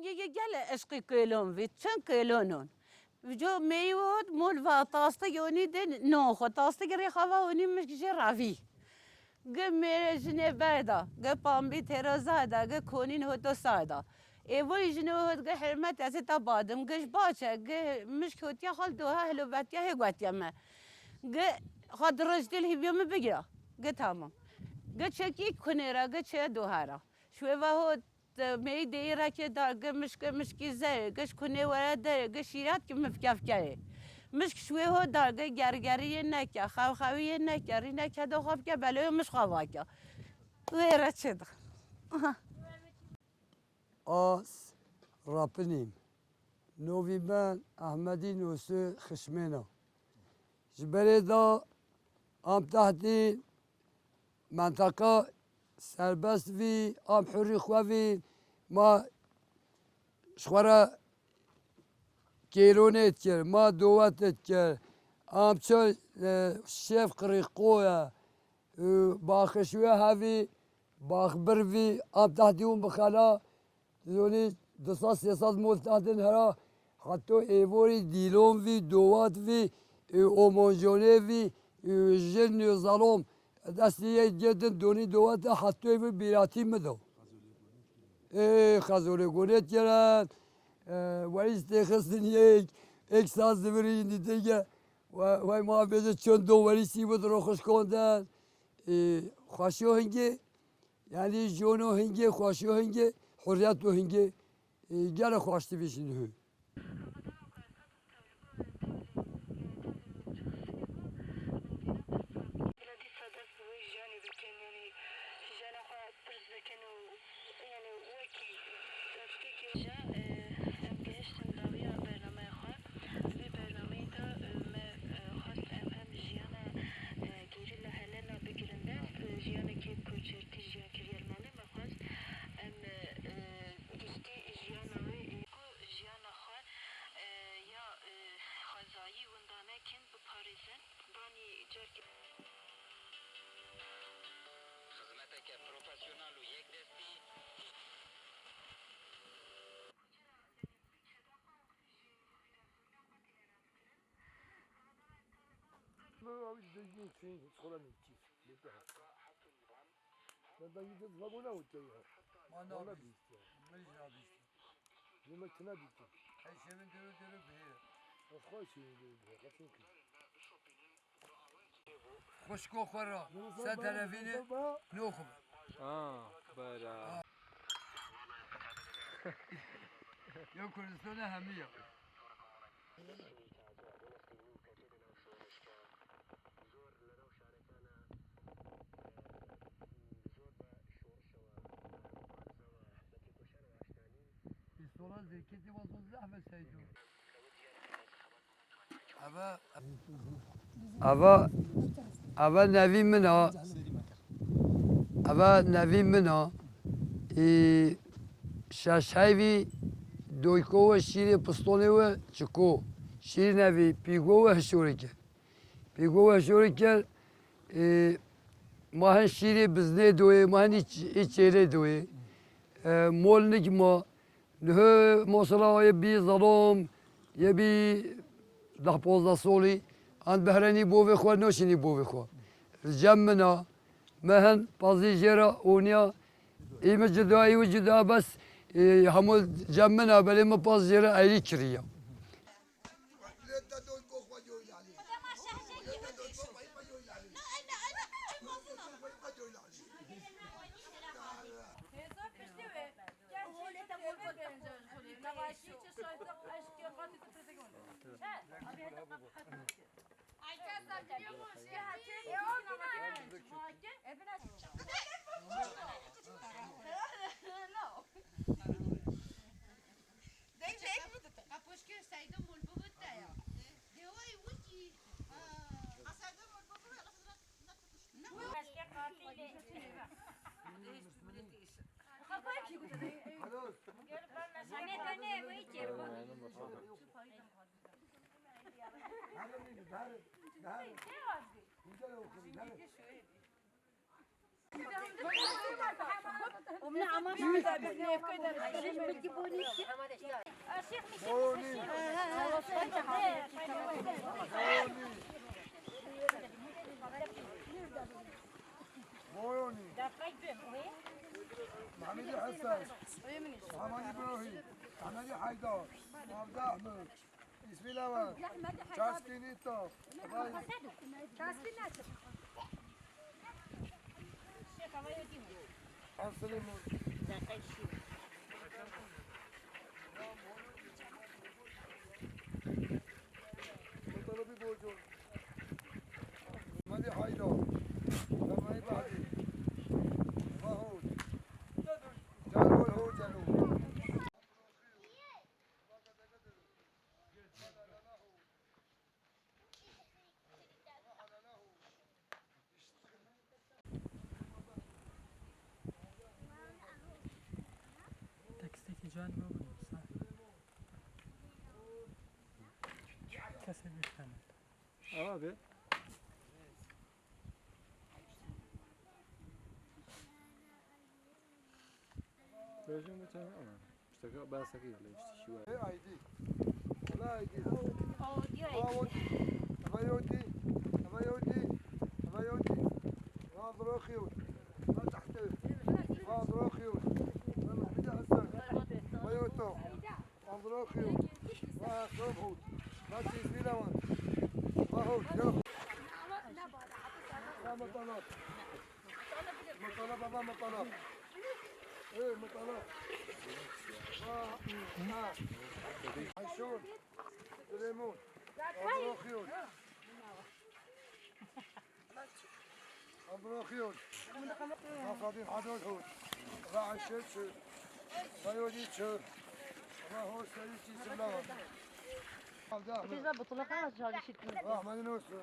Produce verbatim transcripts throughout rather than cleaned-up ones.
Yê, yê gele eşqî kêlon vî, çin kêlon on. Jo mêyî hot mol va tastik onî de non xwe, tastik rê xava onî mişk jê ravî. Gi mêrê jinê berda, gi pambî têroza da, gi konîn hoto sar da. Êvorî jinê hot gi hurmet ez ê ta badim, gi ji baç e, gi mişk hotiya xal doha hilovetiya hê gotiye me. Gi xwe di roj dil hîviyo min bigira. Gi tamam. Gi çekî kunê re, gi çê doha re. Şwêva hot Di mêyî deyî rekê dar, gi mişk, mişkî zerê, gi ji kunê were derê, gi şîrat ki mifkefkerê. Mişk şwê ho dar, gi gergerî yê neke, xewxewî yê neke, rî neke do xwe bike, beloyê mişk xwe vake. Wê re çê dixin. Aha. Az rapinîm. Novî ben Ehmedî Nûsû Xişmêna. Ji berê da am tehdî Menteqa serbest vî, am hurî xwe vî, ma ji xwe re kêlonê dikir, ma dowet dikir, am ço, e, şêf qirîqo ye, û baxişiyo hevî, baxbir vî, am tehdî hûn bixela, Dizonî du sed sê sed mol tadin hera, heto êvorî dîlon vî, dowat vî, û omonjonê vî, û jin û zalom, destî yê gê din donî dowat de heto êvî bîratî mi do. Ê, xezolê gonê keren, e, werî têxistin yek, ek saz divirî indi têge, we, we ma bêje çend do werî sî bid ro xişkon den. Ê, xweşiyo hingê, Yanî jono hingê, xweşiyo hingê, hurriyeto hingê, e, gelo xweş divîşin hu. Em gihiştin dawiya bernameya xwe. Di vê bernameyê de, e, me, e, xwest em hem jiyana, e, gerîla Helena bigirin dest, e, jiyanekê ku çêrtî jiyan kiriye li malê me xwest em, e, e, giştî jiyana wê, e, ku jiyana xwe, e, ya, e, xwezayî winda nekin, biparêzin. Danî carkê. Xizmeteke profesyonel û yekdestî. Valla bîst ya. Min jî nabîst. Yê me kine bîst. Her şevin dero dero bihêre. Ez xwe şevin dero bihêre. Xweşko xwe ra, ser televînê, noxim. Ha, bera. Ya Kurdistan hemî ya. Pistola zêketê wazon zehmet seydo. Eve, eve, eve nevî min a. Eve nevî min a. Î şeş heyvî doyko we şîrê pistonê we çiko. Şîrî nevî pîgo we hişorê kir. Pîgo we hişorê kir. Ê, ma hin şîrê biznê doyê, ma hin î ç-, î çêrê doyê. E, mol nik ma. Niho mosela ye bî zalom, ye bî deh pozdeh solî, an behrenî bovê xwe, noşînî bovê xwe. Cem min a, me hin pazî jê re oniya, î min cuda, î wî cuda, bes, ê, hemû cem min a, belê min paz jê re eyrî kiriya. Boyonî. Boyonî. Boyonî. Mehmedî Hesen. Mehmedî Brohî. Mehmedî Heydar. Mavda Ahmed. İsmail Ağa. Kaskînî top. Vay. Asılım. Mutalabi Bojo. Mali Haydo. Ramay Bahri. Mahmut. Jalol ho Jalol. Tekstekî can bibû, sah. Kesê bî xenet. Ewa be. Bêjin bu çawa ama. Tişteka behsekî lê tiştî şiwe. Ê Aydî. Wela Aydî. Aydî, Aydî. Eva Yodî. Eva Yodî. Eva Yodî. Eva Droxiyot. Eva Tahte. Eva Droxiyot. Eva Mehmedî Hesen. Eva Yoto. Eva Droxiyot. Eva Sobhut. Eva Tîzî Lewan. Eva Hot. Yok. Eva Mutalat. Mutala baba Mutala. Ey Mutala. Ha, ha. Ayşun. Süleyman. Abdurrahman. Abdurrahman. Afadin Hadol Hud. Ve Ayşe Çür. Ve Yodi Çür. Ve Hossein Çizimlava. Pizza butula kaç çalıştın? Rahmanin olsun.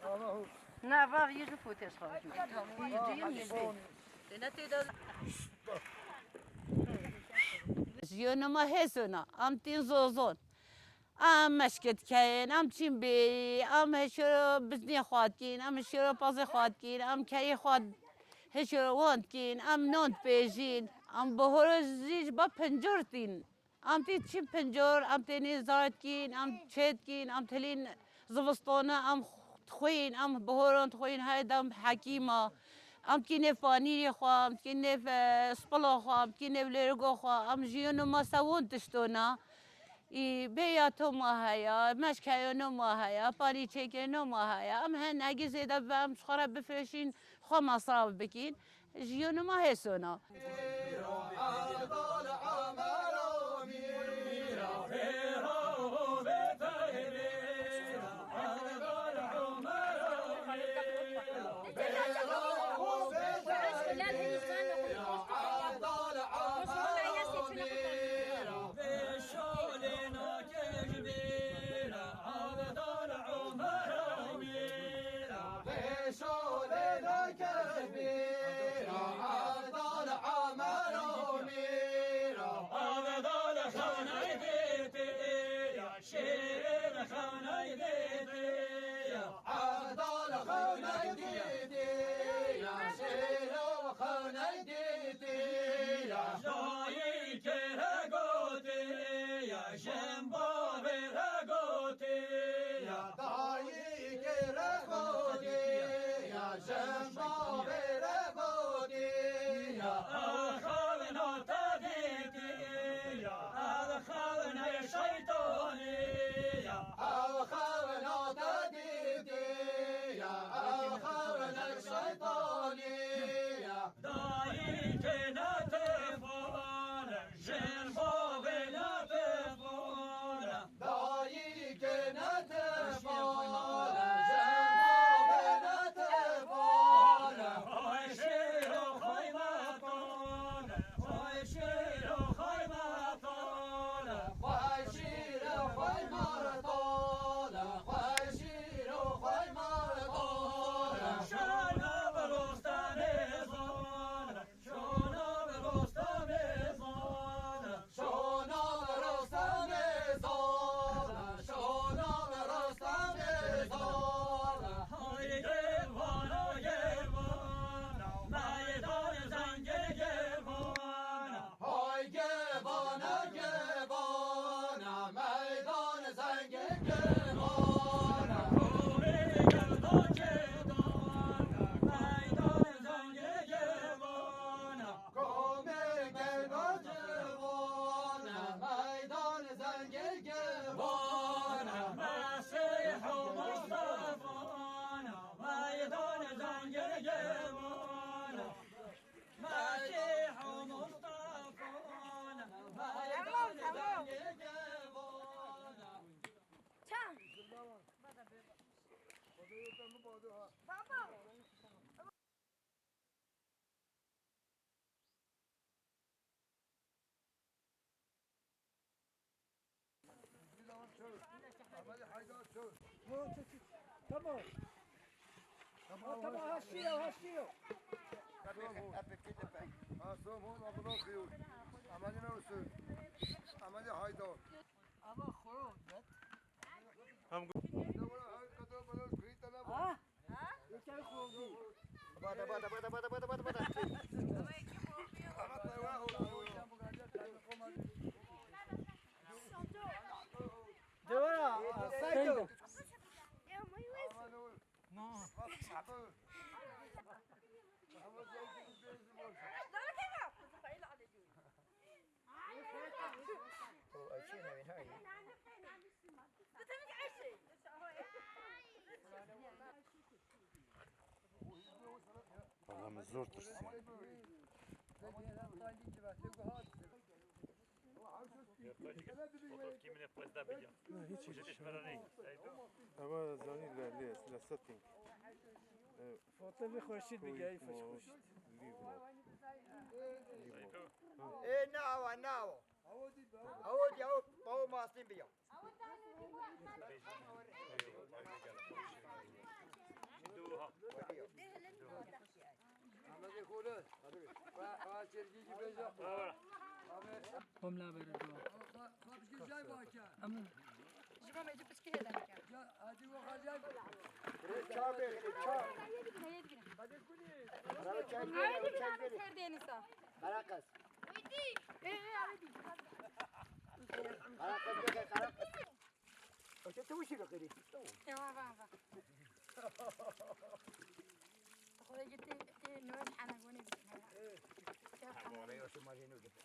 Allah olsun. Na, va, yê ji fotes xwe. Yê ciyê min bê. Ji yo nima hêsona, em tîn zozon. Em meşkit keyin, em çîn bêyî, em hişiro biznê xwe dikîn, em hişiro pazê xwe dikîn, em kerî xwe hişiro wan dikîn, em non dipêjîn, em bihoro jî ji ba pincor tîn. Em tê çîn pincor, em tênê zar dikîn, em çê dikîn, em tilîn zivistona, em dixwîn, em bihoran dixwîn, hey dem hekîma. Em dikîn nêv panîrê xwe, em dikîn nêv, e, spila xwe, em dikîn nêv lêrigo xwe, em ji yo nima sewon tiştona. Î, bêya toma heye, meşk heyo noma heye, panî çêkê noma heye. Em hinekî zêde bibe, em ji xwe re bifirêşîn, xwe mesraf bikîn. Ji yo nima hêsona. Kevana, meydan zengê kevana. Komê gerda kevana, meydan zengê kevana. Komê gerda kevana, meydan zengê kevana. Mesîh û Mustafana, meydan zengê kevana. Mesîh û Mustafana, meydan zengê kevana. Çan. Baba. Ameli Haydar çöz. Tamam. Tamam, ha, şiyo, ha, şiyo. Ha, som hol, amına koyuyor. Ameli ne olsun? Ameli Haydar. Ama kuru, bet. Hem Ne var, her kadar bana kuyut tane var. Ha? Ülkeyi kurdu. Bada, bada, bada, bada, bada, bada, bada. Ama taywa hol. Devara, Seydo. No. Oh, I can't have it hurry. Aha, min zor tirsiya. Fotoğraf kimine poz da biliyor. Hiç, hiç. Ama zanî le, le, le setting. Foto bir hoşit bir gel, hoş hoş. Leave mode. Leave mode. Ê, nawa, nawa. Awo di, awo, awo mastin biya. Komla bere do. Amin. Ji bo me cî piçkî hêle bike. Çaw bê, çaw. Heye digine, heye digine. Heye digine, heye digine, heye digine. Karakas. Ê, ê, heye digine. Karakas, karakas. Ew tu wişî vekirî. Ewa, va, va. Xwedê gitî, tê nû hene gonê bî. Ha, xwedê yo şima jê nû gitî.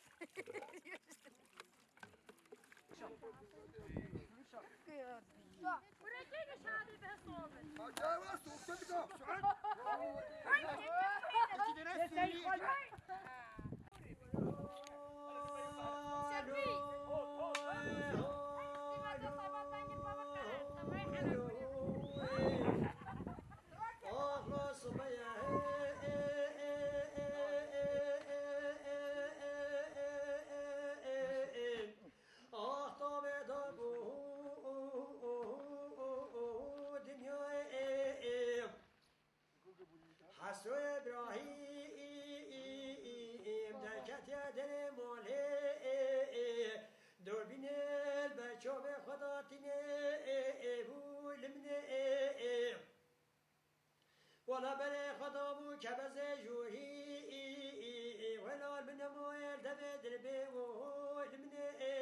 Buraya gel, şahane bir hesabı. Acayip var, sohbet yok. Şu an. Heso Îbrahîm derketiye derê malê, dorbînê li ber çavê xwe datînê, bû li min ê. Wela berê xwe dabû kebezê jorî, wela li min nemaye li devê dirbê, li min ê.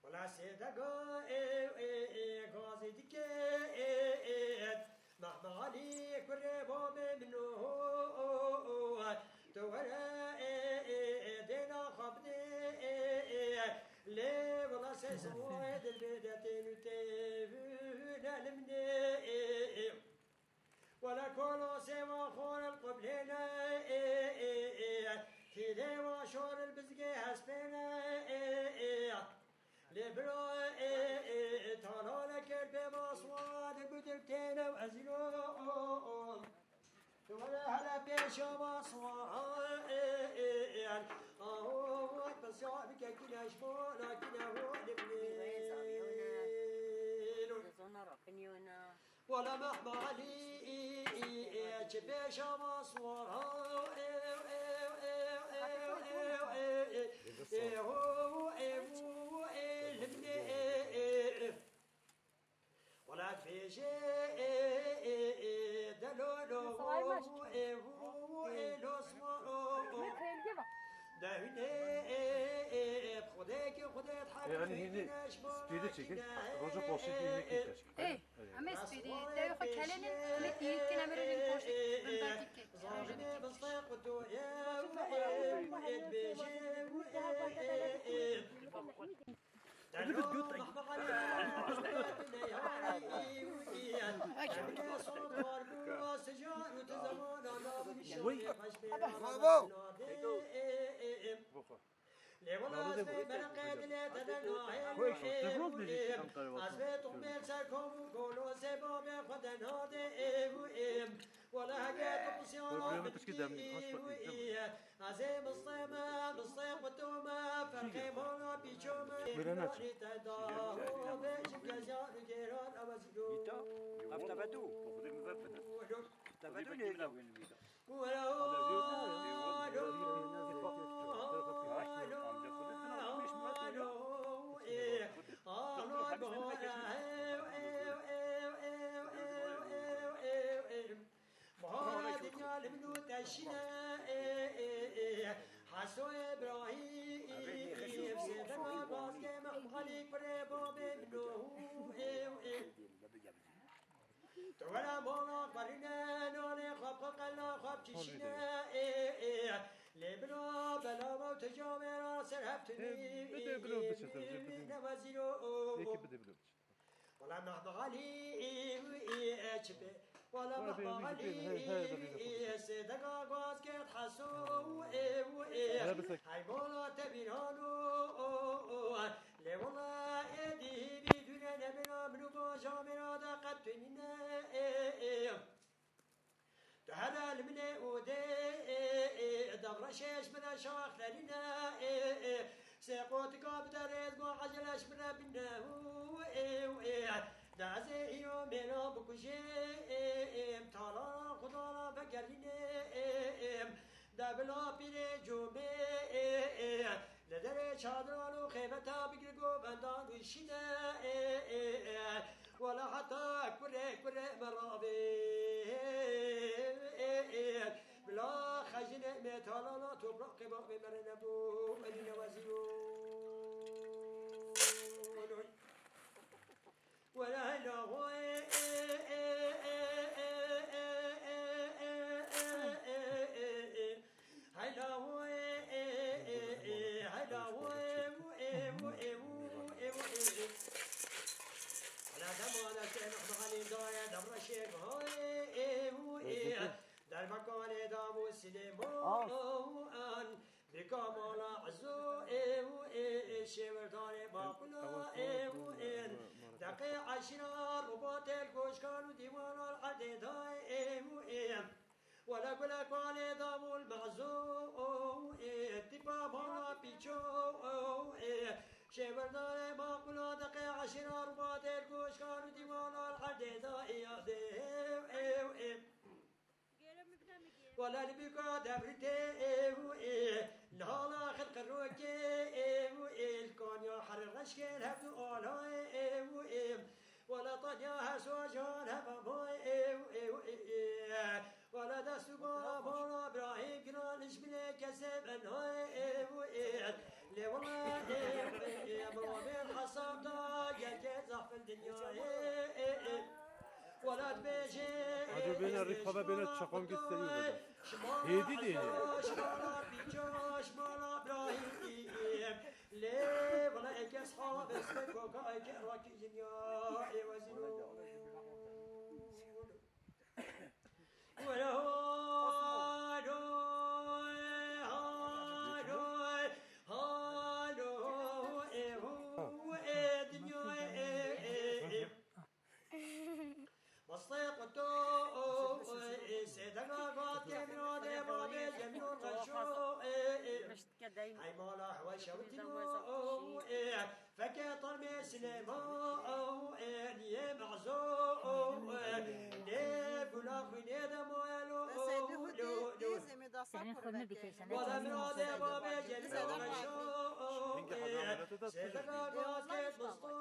Wela sêdega ê, ê, ê, gazî dike, ê, ê, Mehme Alî kurê babê min o, tu were, ê, ê, ê, dêna xwe bidê, ê, ê, lê wela sê simoyê dilbê de tên û tê, ne li min ê, ê, ê. Wele kolo sêva xor el qublêne, ê, ê, ê. Tîlê wa şor el bizgê hespêne, ê, ê. Lê bira, ê, ê, ê, talale kir bê maswa, di gudir têne û ezîlo, o, o. Wele hele pêşa maswa, ê, ê, ê. Aho, pesya bike kine ji bo, la kine ho, li bê. Zona rakiniyo na. Wala Mehme Alî, çi pêşa ma swara, ew, ew, ew, ew, ew, ew, ew, ew, ho, ew, ew, limnê, ew, ew. Wala bêje, ew, ew, ew, delolo, ew, ew, lo swara, dehunê, ew, ew. Yanî hînî spîdî çekin, roja poşetî hînî kî keşke. Ê, em ê spîdî, tevê xwe kelênin, em ê tîrî dikin, em ê rêjin poştê bin berdî ke. Rêjin dikin. Bravo! Bahara dinya li min û te şîne, ê, ê, ê, ê. Heso Îbrahîm, sêdema bazkê Mehmed Xalî kurê babê min û, ê, ê. Tu were mala xwe rîne, nanê xwe bi qela xwe bikişîne, ê, ê. Lê bila bela me û tu camêra ser hev tunî, Ê, bidê bilo biçe, bidê, bidê. Ne wezîro. Yekî bidê bilo biçe. Wala Mehmed Alî, çi be? Wala Mehmed Alî, sêdega gaz ket Heso, ê, ê. Hey mala te bîran o, lê wala êdî hînî dûre nemêna min û baja mêra de qet tu nîne, ê, ê. Tu hele li min ê û dê, ê, ê, devreşê ji min re şax lerîne, ê, ê. Sê qotika bide rêz, ma ecele ji min re bîne, û, ê, û, ê. De ez ê îro mêran bikujê, ê, ê. Talana xudana vegerîne, ê, ê. De bila pîrê comê, ê, ê. Li derê çadiran û xêbeta bigir govendan û şîne, ê, ê, ê. Wala heta kurê, kurê me ravê, ê, ê. Bila xejinê me talana topraqê bavê me re nebû, me nîne wezîro. Wala hela xwe, ê, ê, ê. Heyla û ê, ê, ê, ê, heyla û ê, û ê, û ê, û ê, û ê, ê. Ala dema destê Mehmed Xalî daye, devreşê goyê, ê, û ê. Derbekanê Dam û Silêman. Bika mala Ezo, ê, û ê, ê, şêwirdarê Maqula, ê, û ê. Deqê eşîra, robatê goşkan û dîwana erdê dayê, ê, û ê. Wele gule kalê davul mehzo, ê, tipa mala pîço, ê, şêwirdarê maqula deqê eşîra rubatê goşkan û dîwana erdê da iyadê, ê, ê. Wele li bîka devritê, ê, ê, li hala xirqirokê, ê, ê, li kanya herî reşkên hevdu alayê, ê, ê. Wele tenya her sojan heva boy, ê, ê, ê, ê. Wele dest û bala bala Îbrahîm giran ji bilê kesê ben hay, ê, ê. Lê wele, ê, ê, ê, mirovên hesab da gelkê zafin dinyayê, ê, ê. Wele dibêje, Hadi bêne rî xwe bêne çakan git serî bide. Hêdî dê. Şimala pîça, şimala Îbrahîm. Lê wele eke eshabê sibê koka eke rakî dinya, ê wezîro. Wele halo, halo, halo, ê hu, ê dinya, ê, ê, ê. Mastê quto, ê, sêdega vatê miro de babê cemno taşo, ê, ê. Hey mala hwa şewtino, ê, feke tarmê Silêma, ê, niye mağzo, ê, ne gula xwînê de moyelo, lo, lo. Senin xwînini dikêşe, ne Wala çayını mira de babê cemno taşo, ê, sêdega vatê musto,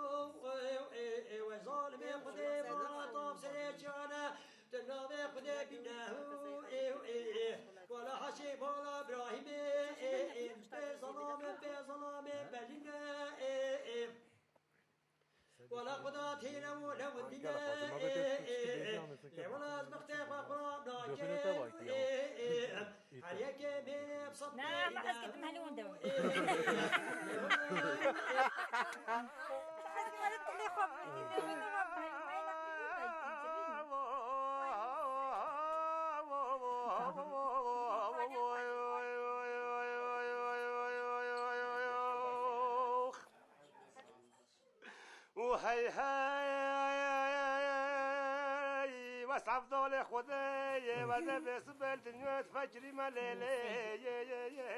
ê, ê, ê, we zalimê xudê mala tam serê çiyane. Tu navê Xwedê bîne, ê, ê, ê. Wala haşê bala Îbrahîmê, ê, ê. Pê zelamê, pê zelamê belîne, ê, ê. Gel, Fatime, bir de küçük bir heyecanlısın, Kemal. Götüne de bak ya. Ne, ma ez ketim helê wan de. Û hey hey, wes Evdalê Xwedê ye, weze bê sibel dinya difekirî me lê lê ye, ye, ye, ye,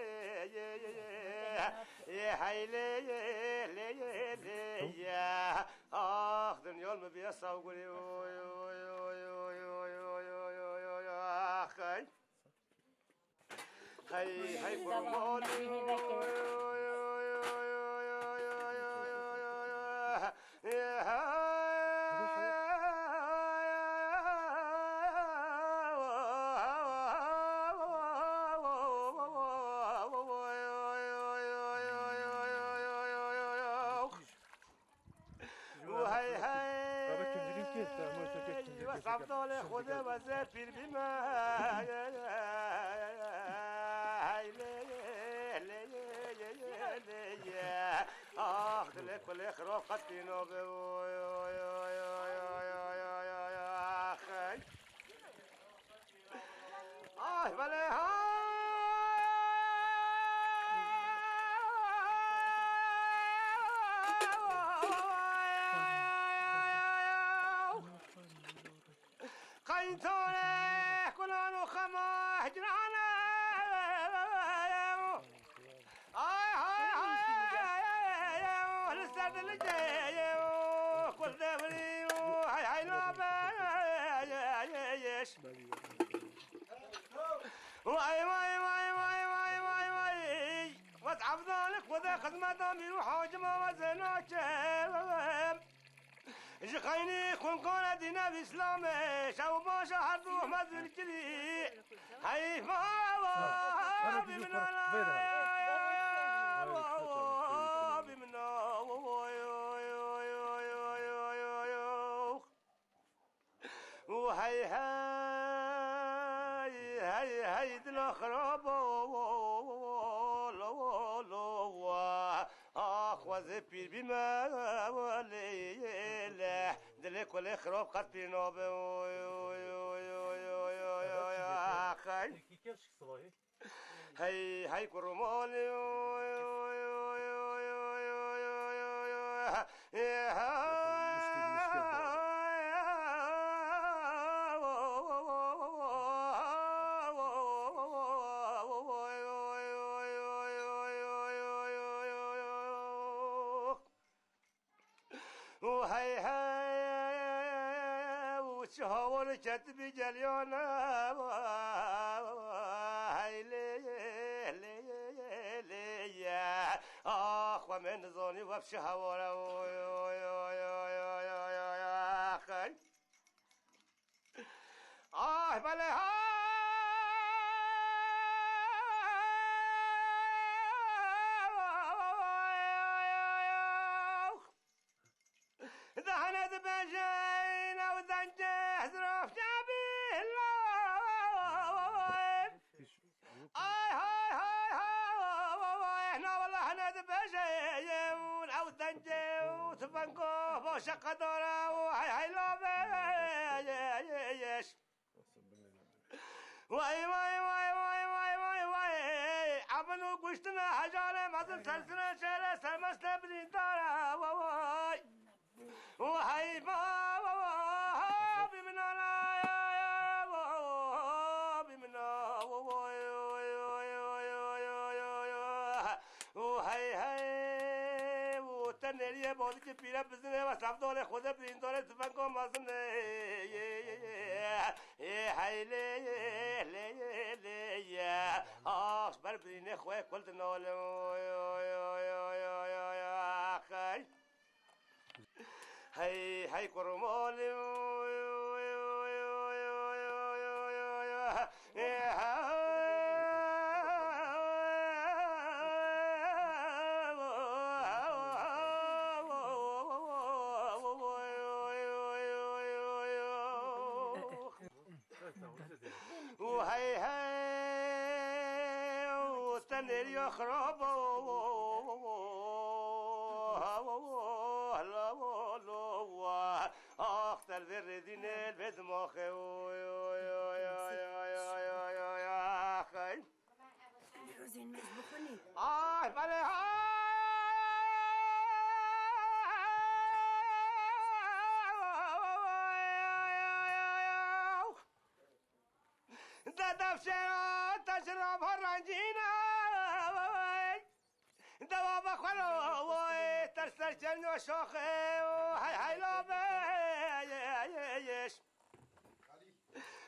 ye, ye, ye. Ye hey lê ye, lê ye, lê ye. Ax, dinya li min bîye sawgurî, oy, oy, oy, ax, hey. Hey, hey, kurban. Hey hey. Wes Evdalê Xwedê, weze pîr bîme. Hey lê, lê, lê, lê, lê, lê. Ax, dilê kulê xirab qet pî nabe. Oy, oy, oy, ax, hey. Ay, belê, ha! Qeyntore, kulan û xema hicrane. Ay, ay, ay, ay, ay, ay, ay, li ser dilê ye, kul devrî, ay, ay, nabe, ay, ay, ay, ay. Vay, vay, vay, vay, vay, vay, vay. Wes Evdalê Xwedê, xizmeta mîr û hacima we zênakem. Ji xeynî xunkana dîne bi Îslamê, şew baş e her du me zûl kirî. Heyfa wa bi min ala, wa bi min ala, wa hey hey, hey hey, dila xirabo, lo, lo, wa. Ax, wezê pîr bîme, welê leh. Dilê kulê xirab qet pîr nabe. Oy, oy, oy, oy, oy, oy, oy, ax, hey. Hey, hey, kurbanê, oy, oy, oy. Û hey hey, û çi hawar ketibî geliyane, hey lê, lê, lê ye. Ax, we me nizanî we bi çi hawar e, oy, oy, ax, hey. Ah, belê ha! Dehne dibêje, ew dengê hizraf çavî la. Ay, hay, hay, hay, na wele hene dibêje, ew dengê û tifango baş e qedara û hey, hey, la be, ye, ye, yeş. Vay, vay, vay, vay, vay, vay, vay. Abin û kuştine hecale mezin tersine şere sermeste birîndara, vay, vay. Vay, vay, vay, vay, bi min ala, vay, bi min ala, vay, vay, vay. Û hey, hey, û te nêrî ye, bozîkê pîre bizin e, we sevdalê Xwedê birîndarê tifango mezin e. Ê, hey, lê, lê, lê, lê, ye. Ax, ji ber birînê xwe kul dinale. Oy, oy, oy, ax, hey. Hey, hey, kurbanê. Nêriya xirab o, ax, telvê rêdînê li vê dimaxê, oy, oy, oy, ax, ay. Rozên me ji bo xwe nê. Ay, belê, ay. De dev şera, te şera rencîne. Dewa be xwelo, oy, ters ters çerno şoxe, o, hey, hey, la be, ye, ye, ye, yeş.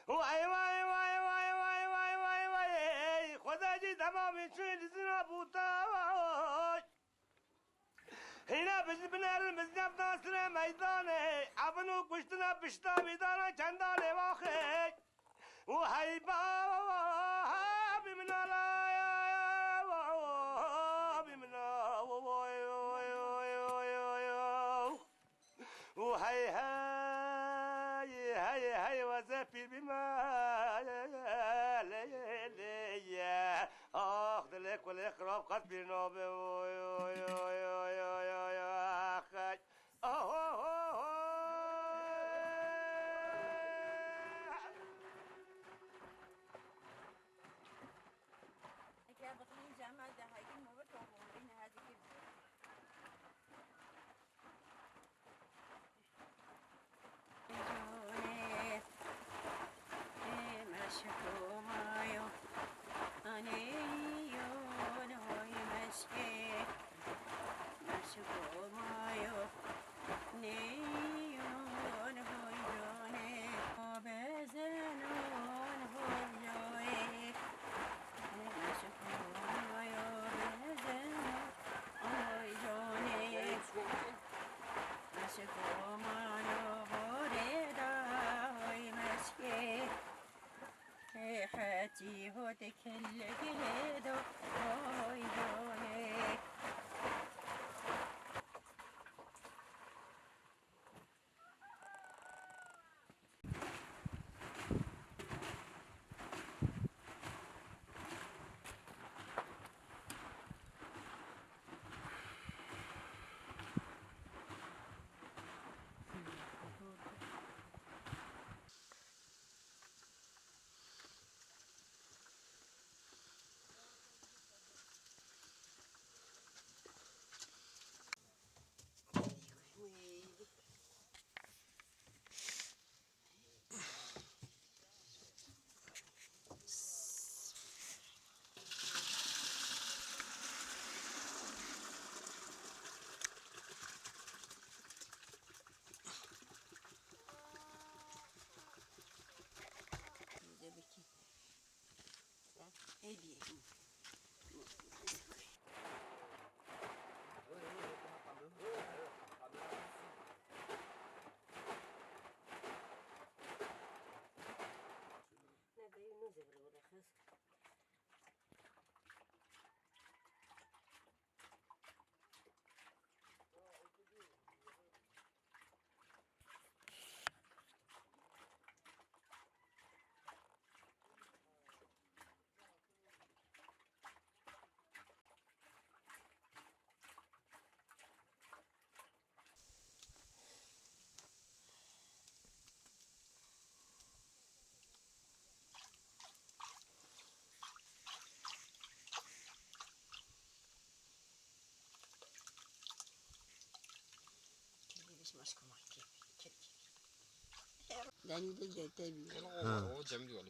Vay, vay, vay, vay, vay, vay, vay, vay, ey, Xwedê cî dema min çû li zina bûta, vay. Hîna biz binerin, biz nefna sire meydanê, evin û kuştina pişta mîdana çenda lêvaxê. Û hey ba, bi min ala, bi min a, oy, oy, oy, oy, oy. Û hey, hey, hey, hey, weze pîr bîme, lê, lê, lê, ye. Ax, dilê kulê xirab qet pîr nabe, oy, oy, oy, ax, hey. Aho, ho, ho. Eke bixlîn cema de haydin move to bomrîne hadi kir. Meşko mayo, anê yo, hoy meşke. Meşko mayo, nê yo, hoy canê. Bezenon hoy canê. Meşko mayo, bezenon hoy canê. Meşko mayo, borê da hoy meşke. Ê hetî ho te kelle gile do, oy do ê. Êdî. Danî de gete bî. Ha. O cem diyor.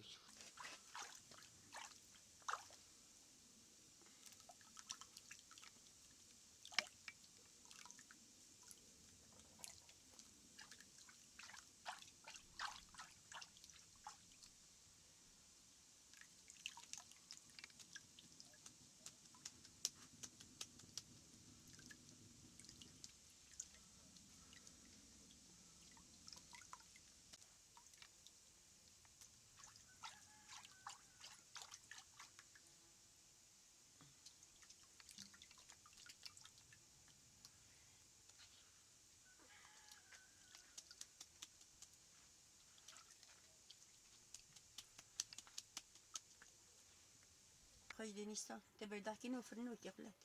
Dênîsa, te berdakî no firno ke xulek.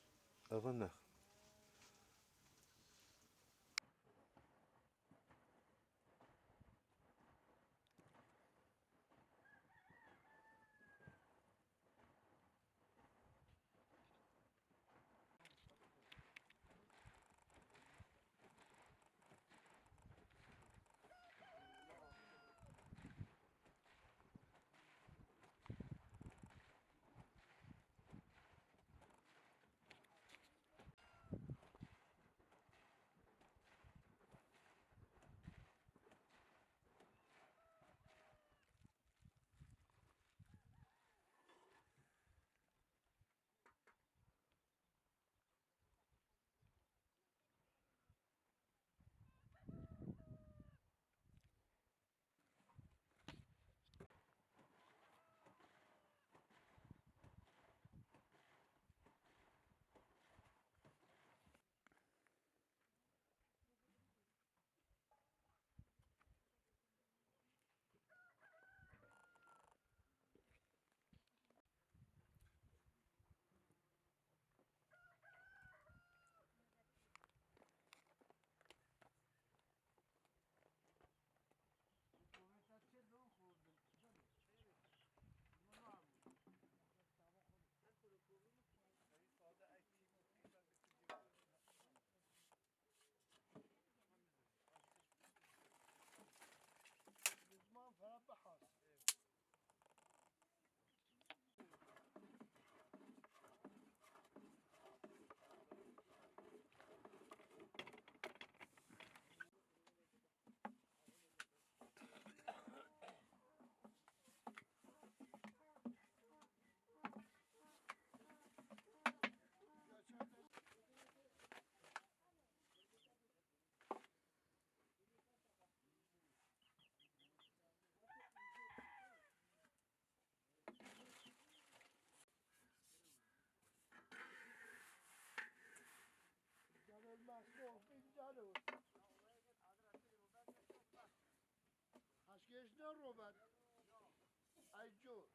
Eve ne. Lezman fera bihas. Gel olmaz, soğuk bir güzel olur. Aşk eşine Robert. Ay, Joe.